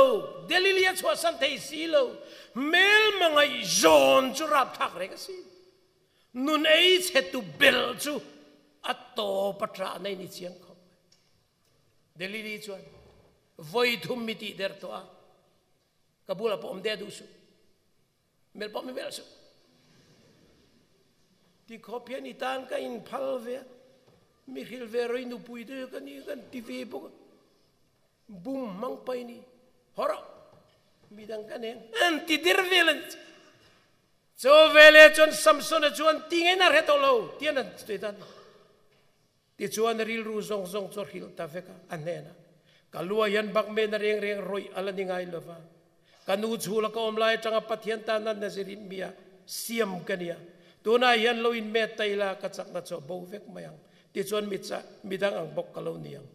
Delili a chhuahsan thei si lo, hmelma ngaihzawn chu rapthlak reng a si. Nun ei chhetu bel chu a tawp a ṭah na in i chiang khawp mai. Delili chuan vawi thum mi tih der tawh a, ka bulah pawh awm deh duh suh, melh pawh mi melh suh. Ti khawp hian i tan ka inphal ve a, mi hrilh ve rawih nupui te ka ni kan ti ve bawk a, bum hmang pai ni, haw rawh, midang ka neng an ti der vel a ni. Chu veleh chuan Samsona chuan ti ngei na hre tawh lo tian an sawi ta a ni. Tichuan a rilru zawng zawng chu a hrilh ta vek a, a hnenah, Ka lua hian bak men a reng reng rawih a la ni ngai lo va, ka nu chhula ka awm lai atanga Pathian tana Nazirit mia siam ka nia, tunah hian lo inmet ta ila ka chakna chu a bo vek mai ang, tichuan midang ang bawk ka lo ni ang.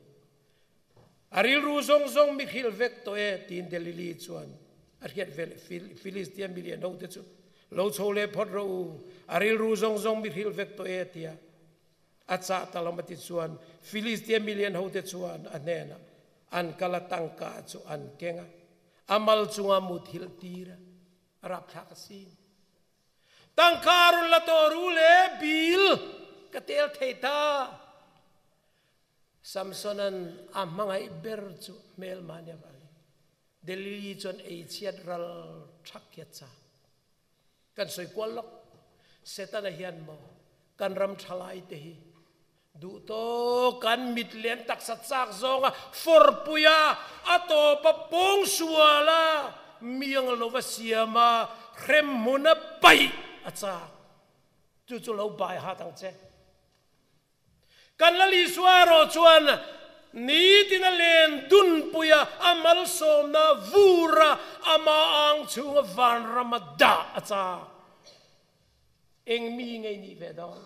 A rilru zawng zawng mi hrilh vek tawh e, tiin Delili chuan a hriat veleh Filistia milian hote chu lo chho leh phawt rawh u, a rilru zawng zawng mi hrilh vek tawh e, tia a chah ta lo a ti chuan Filistia milian hote chuan a hnenah an kal a, tangka chu an keng a, a mal chunga muthilh tir a, a rapthlak a sin. Tangka rawn la tawh ru le, bil ka tel thei ta. Samsona'n a hmangaih ber chu hmelma nia vangin Delili chuan ei chhiat ral thak hi a chak. Kan sawi kual lawk. Setana hian maw kan ram thalai te hi duh tawk kan mit leh an taksa chak zawnga fawrpui a, a tawp a pawng sual a, miang lova siam a, hrem hmun a paih a chak. Chu chu lo bai hat ang che. Kan Lal Isua erawh chuan nitin a len dunpui a, a malsawmna vur a, ama ang chhunga vanrama dah a chak. Eng mi ngei nih ve dawn?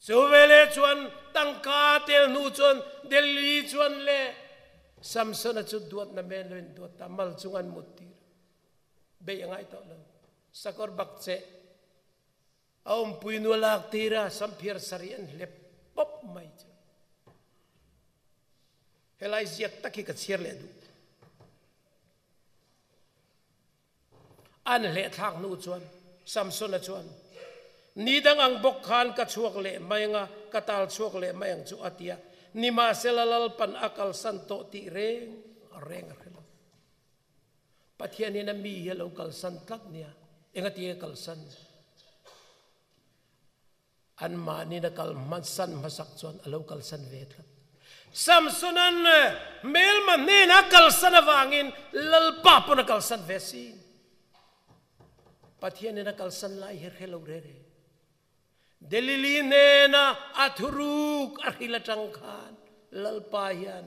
Chu veleh chuan tangka tel hnu chuan Delhi chuan le. Samsona chu duat na men loin duat ta mal chung an mut tir. Bei a ngai tawh lo. Sakawr bak cheh a awmpui nu a lak tir a, samphiar sarih an hlep pawp mai chu. Helai ziak tak hi ka chhiar leh duh. An hlehthlak hnu chuan Samsona chuan, Ni dang ang bawk khan ka chhuak leh mai ang a, ka tal chhuak leh mai ang chu a ti a. Nimahsela Lalpan a kalsan tawh tih reng reng a hre lo. Pathianin a mi hi a lo kalsan tlat nia, engati a kalsan? Anmahnin a kal hmasan hmasak chuan a lo kalsan ve tlat. Samsona'n hmelma hnena a kalsan avangin Lalpa pawn a kalsan ve si. Pathianin a kalsan lai hi hre lo re re. Delili hnena a thuruk a hril atang khan Lalpa hian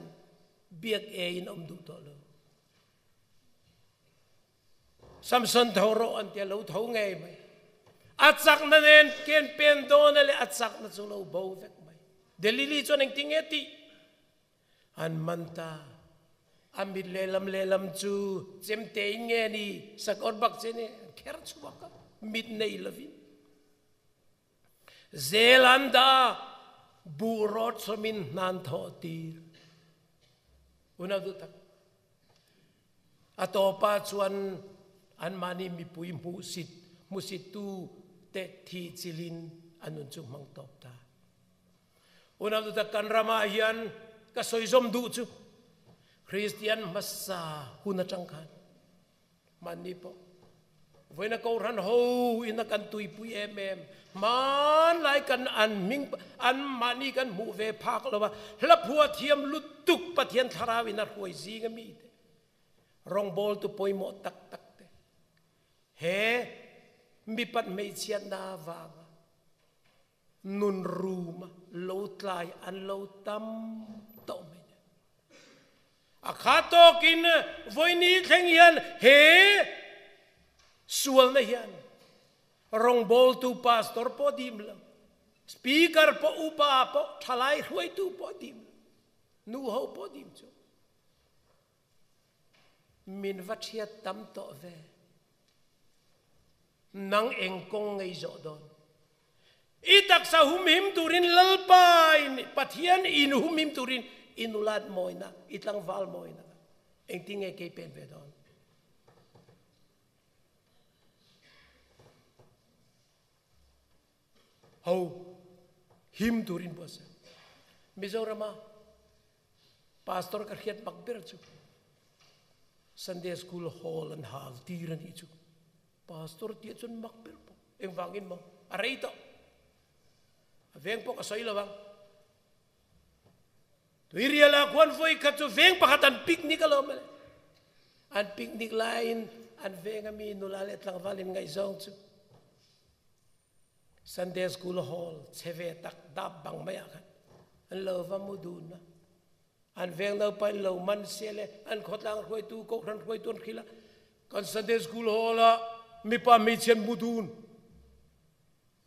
biak eiin a awm duh tawh lo. Samson tho rawh an tia lo tho ngei mai. A chakna nen ken pen dawn a leh a chakna chu lo bo vek mai. Delili chuan engtin nge tih? An man ta. A mit lehlam lehlam chu chemte in nge ni sakawr bak che ni an kher chhuak a, mit nei lovin. Zel an dah buh rawt sawmin hnan thawh tir. Unau duh tak. A tawpah chuan anmahni mipui hmuhsit hmusittu te thih chilhin a nun chu hmang tawp ta. Unau duhtak kan ramah hian ka sawi zawm duh chu Kristian hmasa hun atang khan Mahni pawh vawiina Kohhran ho ina kan tuipui em em, hmanlai kan an hming an mahni kan hmuh ve phak lo a, hla phua thiam lutuk Pathian thlarau in a hruai zing a mi te, rawngbawltu pawimawh tak tak te he mipat hmeichhiatna avanga nun ruma lo tlai an lo tam tawh mai nen. A kha tawkin vawini thleng hian he sualna hian rawngbawltu pastor pawh dim lo, speaker pawh upa pawh thalai hruaitu pawh dim lo, nu ho pawh dim chu min va thiat tam tawh ve. Nang eng kawng ngei zawh dawn? I taksa humhim turin Lalpa in Pathian in humhim turin i nulat mawina, i tlangval mawina kha engtin nge kei pen ve dawn? Ho him turin buatsaih. Mizorama Pastor ka hriat bak ber chu Sunday School Hall an hal tir a nih chu. Pastor tih chuan mak ber pawh. Engvangin maw? A rei tawh. A veng pawh ka sawi lo ang. Tuiriala khuan vawi khat chu veng pakhat an picnic alawm ale. An picnic laiin an veng ami nula leh tlangval in ngaihzawng chu Sunday School Hall chhe ve tak dap bang maiah khan an lo va mu dun a. An veng naupang in lo man sia le an khawtlang hruaitu kohhran hruaitu an hrilh a. Kan Sunday School Hall ah mipa hmeichhia an mu dun.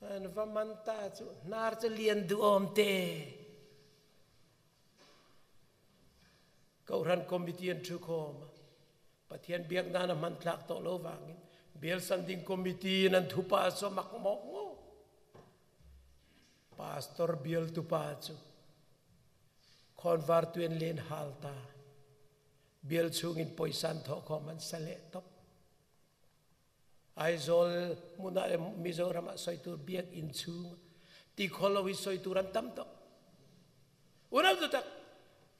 An va man ta chu hnar chu lian duhawm te. Kohhran committee an thu khawm a. Pathian biak nan a hman thlak tawh lo vangin Bial Sanding Committee in an thupa chu mak mawk ngawt. Pastor bial tupa chu khawnvar tuen len hal ta. Bial chungin pawisa an thawh khawm an sa leh tawp. Aizawl hmunah le Mizoram ah sawi tur biakinn chung ti khawlo hi sawi tur an tam tawh. Unau tu tak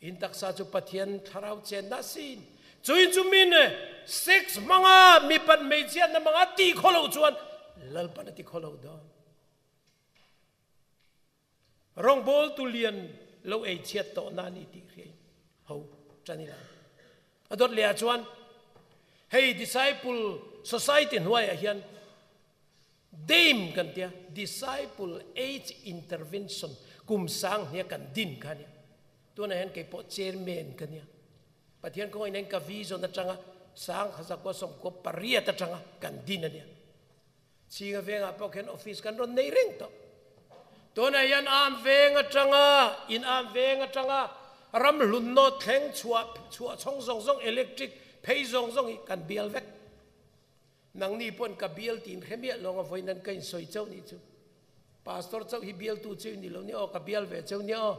in taksa chu Pathian thlarau chenna sin. Cui chu min sex hmanga mipat hmeichhiatna hmanga ti khawlo chuan Lalpan a ti khawlo dawn. Rawngbawltu lian lo ei chhiat tawh na ni tih hriain ho ṭan ila. A dawt leh ah chuan hei Disciple Society hnuaiah hian DAME kan tia, Disciple Age Intervention kum sang hnia kan din kha nia. Tunah hian kei pawh chairman ka nia. Pathian kawngin hian ka vision atanga sang khazakua sawmkua pariat atanga kan din a nia. Chhinga vengah pawh khian office kan rawn nei reng tawh. Tunah hian am veng atanga, in am veng atanga Ramhlun North thleng chhuah chhuah chhawng zawng zawng electric phei zawng zawng hi kan bial vek. Nangni pawn ka bial tiin hre miah lo ang a vawiin an ka insawi chauh nih chu. Pastor chauh hi bialtu chu i ni lo nia aw, ka bial ve chauh nia aw.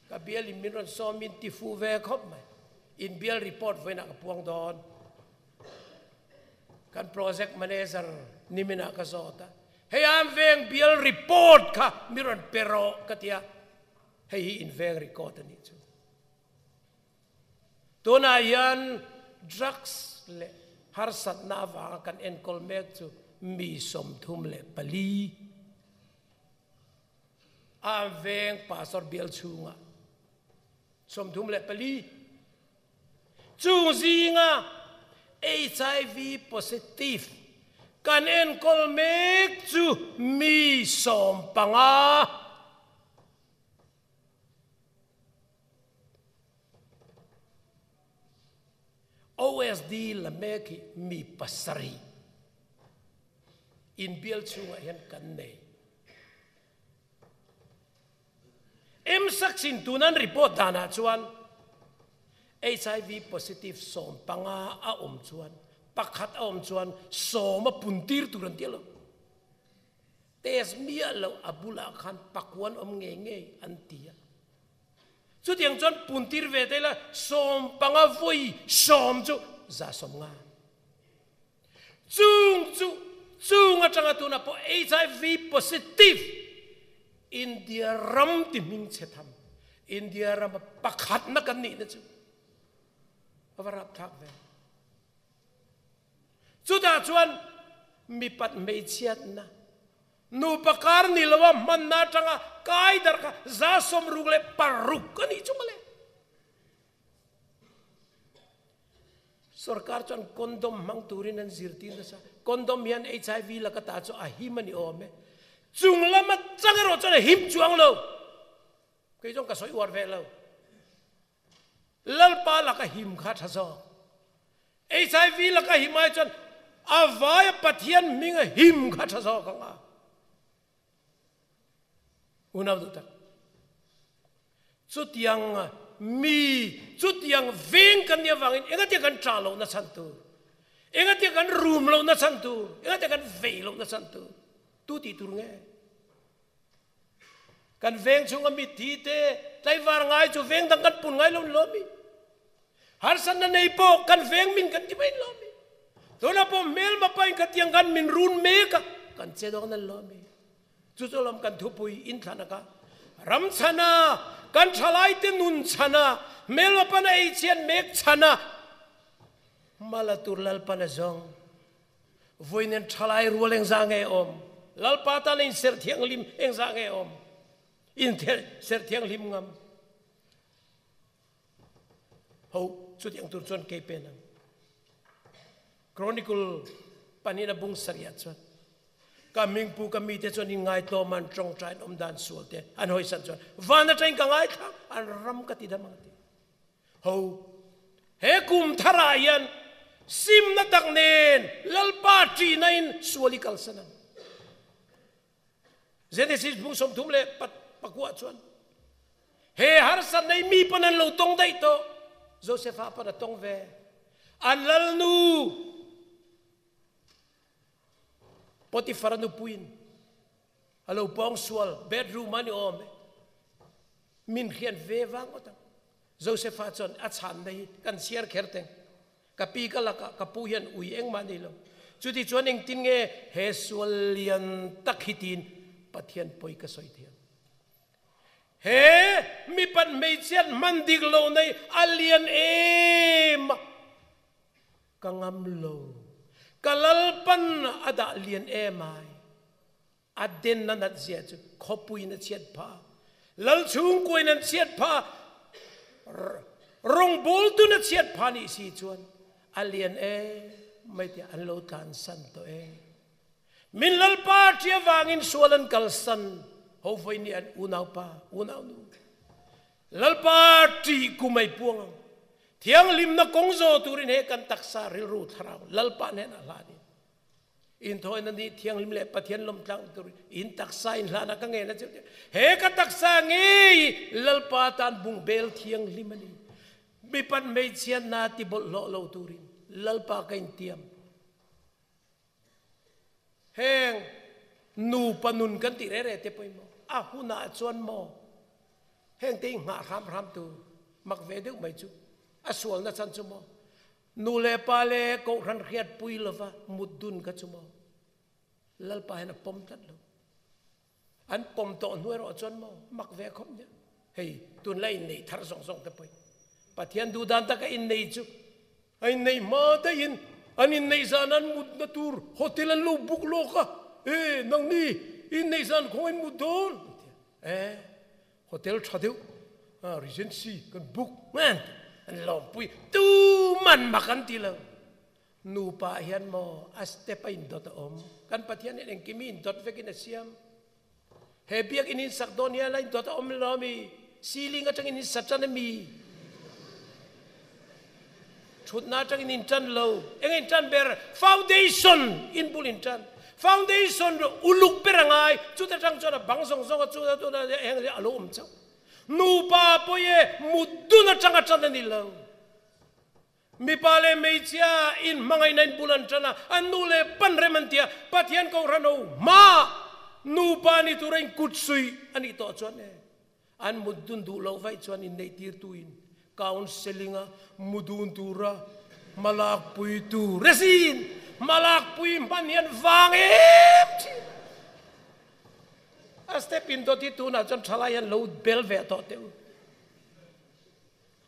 Ka bial in min rawn sawm in ti fuh ve khawp mai. In bial report vawiinah ka puang dawn. Kan project manager niminah ka zawt a, hei an veng bial report kha mi rawn pe rawh ka ti a, hei hi in veng record a nih chu. Tunah hian drugs leh harsatna avanga kan enkawl mek chu mi 34 a an veng pastor bial chhungah 34 chung zinga HIV positive kan enkawl mek chu mi 15. OSD la mek hi mi 7 inbial chhungah hian kan nei. MSACS-in tunan report danah chuan HIV positive 15 a awm chuan pakhat a awm chuan 10 a puntir tur an ti lo. Test miah loh a bulah khan pakuan awm ngei ngei an ti a. Chutiang chuan puntir ve te ila 15 vawi 10 chu 150. Chung chu chung atanga tuna pawh HIV positive India ram ti hming chhe tham India rama pakhatna kan nihna chu a va rapthlak ve. Chutah chuan mipat hmeichhiatna nupa kar ni loa hmanna atanga kai dar kha 66 a nih chu mawle. Sorkar chuan condom hmang turin an zirtir nasa. Condom hian HIV laka ta chu a him a ni awm e. Chung lama chang erawh chuan a him chuang lo. Kei chuan ka sawi uar ve lo. Lalpa laka him kha tha zawk. HIV laka him ai chuan a vaia Pathian hminga him kha tha zawk ang a. Unau duh tak. Chutiang mi, chutiang veng kan nih avangin engatia kan ṭah lohna chhan tur, engatia kan rum lohna chhan tur, engatia kan vei lohna chhan tur, tu tih tur nge? Kan veng chhunga mitthi te tlaivar ngai chu veng dang kan pun ngai lo ni lo mi? Harsatna nei pawh kan veng min kan ti mai ni lo mi? Tunah pawh hmelma pain khatiang khan min run mek a, kan che dawn a ni lo mi? Chu chu lam kan thupui inthlanaka ram chhana, kan thalaite nun chhana, hmelma pana ei chhiat mek chhana, hmala tur Lalpana zawng vawiin thalai rual engzah nge awm? Lalpa tan in serh thianghlim engzah nge awm? In serh thianghlim ngam. Ho chutiang tur chuan kei pen ang. Chronicle panina bung sariah chuan ka mingpu ka mite chuan in ngaitlawm an tawngtai an awm dan sual te an hawisan chuan van atangin ka ngaithla an ram ka ti dam ang ti. Ho he kum tharah hian simna tak nen Lalpa ṭihna in sual i kalsan ang. Genesis bung 34 chuan he harsat nei mi pawn an lo tawng daih tawh. Josepha pawn a tawng ve. An lalnu Potiphar nupuiin a lo pawng sual bedroom a ni awm e. Min hriat ve vang ngawt ang. Josepha chuan a chhanna hi kan chhiar kher teng. Ka pi ka lakah ka pu hian ui engmah ni lo. Chuti chuan engtin nge he sual lian tak hi tiin Pathian pawi ka sawi thiam. He mipat hmeichhiat hman dik lo nei a lian em a. Ka ngam lo. Ka Lalpan a dah lian em ai. A den a nat zia chu khawpuiin a chhiat phah a, lal chhungkuain an chhiat phah a, rawngbawltun a chhiat phah nih si chuan a lian em mai tih an lo tlansan tawh e. Min Lalpa ṭi avangin sual an kalsan ho vawi nih an unaupa, unaunu. Lalpa ṭih kum ei puang ang. Thianghlimna kawng zaw turin he kan taksa rilru thlarau Lalpa hnenah hlan in. Inthawina ni thianghlim leh Pathian lawmtlang tur in taksa in hlan a ka ngen a cheu tih. He ka taksa ngei Lalpa tan bungbel thianghlim a ni. Mipat hmeichhia na ti bawlhhlawh lo turin Lalpa ka intiam. Heng nupa nun kan tih reh reh te pawimawh a hunah chuan maw heng te inghah hram hram tur mak ve deuh mai chu a sualna chan chu maw nu leh pa leh kohhran hriatpui lova mut dun kha chu maw Lalpa hian a pawm tlat lo. An pawm tawh hnu erawh chuan maw mak ve khawp nia. Hei tunlai inneih thar zawng zawng te pawhin Pathian duh dan taka innei chu a inneih hma daihin an inneih zan an mutna tur hotel an lo book lawk a, e nangni inneih zan khawnga in mut dawn an ti a, e hotel tha deuh Regency kan book an ti an lawmpui tuman mak an ti lo. Nupa ah hian maw a step a indawt a awm. Kan Pathian hian engkim hi indawt vekin a siam. He biakinn in sak dawn hian a indawt a awm lo ami? Ceiling atangin in sa tan ami? Thutna atangin in tan lo. Eng in tan ber? Foundation in bul in tan. Foundation uluk ber a ngai. Chuta tang chuan a bang zawng zawng a chuta tuna heng a lo awm chauh. Nupa pawh hi mut dun atanga tan a ni lo. Mipa leh hmeichhia in hmangaihna in bul an tan a, an nu leh pan rem an ti a, Pathian Kohhran ho hma nupa ni tura in kut suih a nih tawh chuan e, an mut dun duh loh vaih chuan inneih tirtu in counselling a mu dun tura hmalak pui tur a zin hmalak pui hman hian vang em thin a step in dawt hi tunah chuan thalai hian lo bel ve tawh teh u.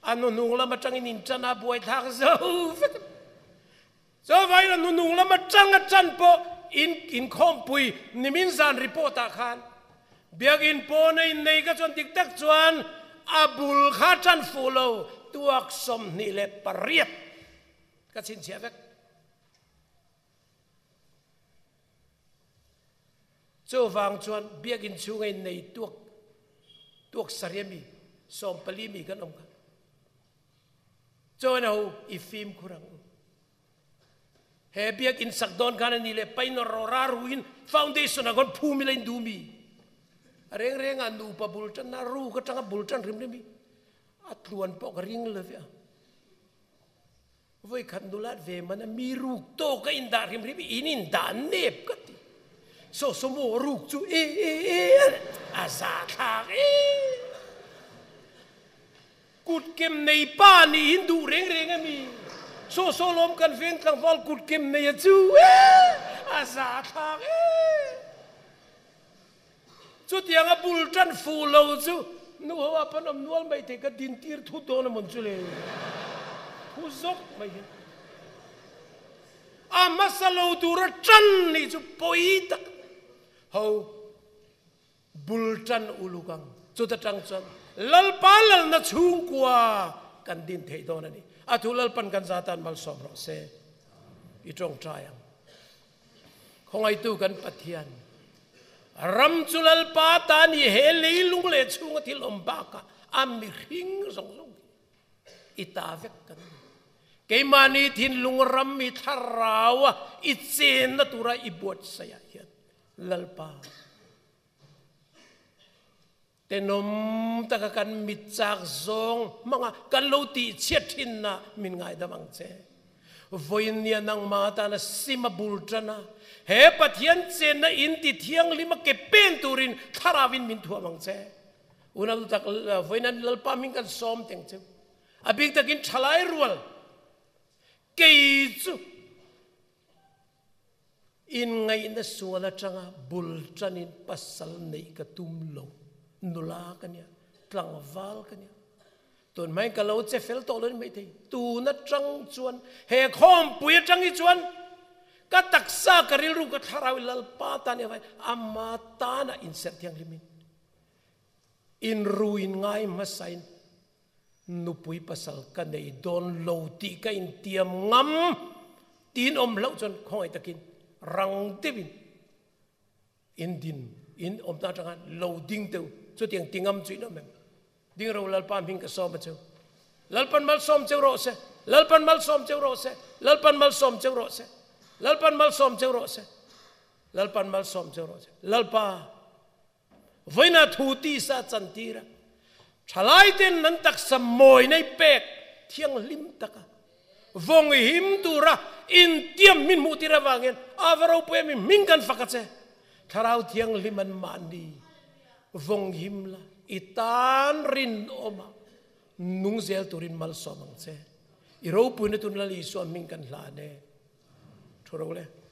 A nuhnung lam atangin in tan a buaithlak zo vek a. Chuvangin a nuhnung lam atang a tan pawh in inkhawmpui nimin zan report ah khan Biakinn pawn a innei kha chuan dik tak chuan a bul kha tan fuh lo tuak 28 ka chhinchhiah vek. Chuvang chuan Biakinn chhunga innei tuak tuak sarih mi 14 mi kan awm kha. Chuan ho i fimkhur ang u. He Biakinn sak dawn khan ani leh pain rawra ruin foundation ah khawn phum ila in duh mi. A reng reng ah nupa bul tan a ruk atanga bul tan rim rim hi a tluan pawh ka ring lo ve a. Vawikhat nulat ve man a mi ruk tawk a indah hrim hrim in indah nep ka ti. Saw saw maw ruk chu e e e a za thlak e. Kut kem nei pa nih hin duh reng reng a mi. Saw saw lawm kan veng tlangval kut kem nei a chu e a za thlak e. Chutiang a bul tan fuh lo chu nu ho ah pawn awm nual mai thei ka din tir thut dawn a mawn chu le. Phu zawk mai hi. A hmasa lo tura tan nih chu pawi tak ho bul tan uluk ang. Chuta tang chuan Lalpa lalna chhungkua kan din theih dawn a ni. A thu Lalpan kan za tan malsawm rawh se. I tawngtai ang. Khawngaihtu kan Pathian, ram chu Lalpa ta ni he leilung leh chhunga thil awm bakah a mihring zawng zawng hi i ta vek kan ni. Keimahni thinlung ram i thlarau a i chenna tura i buatsaih ah hian Lalpa tenawm taka kan mit chak zawng hmanga kan lo tih chhiat thinna min ngaidam ang che. Vawiin nia nangmah atana sim a bul tan a, he Pathian chenna in ti thianghlim a ke pen turin thlarauin min thuam ang che. Unau tak vawiin an Lalpa hming kan sawm teng cheu. A bik takin thalai rual kei chu Inngaihna sual atanga bul tanin pasal neih ka tum lo. Nula ka nia, tlangval ka nia. Tun hmain ka lo che fel tawh lo ni maithei. Tun atang chuan, he khawmpui atang hi chuan ka taksa, ka rilru, ka thlarau i Lalpa tan i avai, ama tana inserh thianghlimin, inruin ngai hmasain Nupui pasal ka nei dawn lo tih ka intiam ngam tiin awm hlauh chuan khawngaih takin rang deuhin in din in awmna atanga lo ding teu chutiang ti ngam chu in awm em? Ding ro Lalpa hming ka sawm a cheu. Lalpan malsawm cheu rawh se. Lalpan malsawm cheu rawh se. Lalpan malsawm cheu rawh se. Lalpan malsawm cheu rawh se. Lalpan malsawm che rawh se. Lalpa vawiina thu tisa chantir a, thalai ten an taksa mawi nei pek thianghlim taka vawng him tura intiam min hmuh tir avangin a va ropui em i hming kan fak a che. Thlarau thianghlim an mahni vawng him la i tan rinawm a nung zel turin malsawm ang che. I ropuina tun Lal Isua hming kan hlan e. Thu ro le.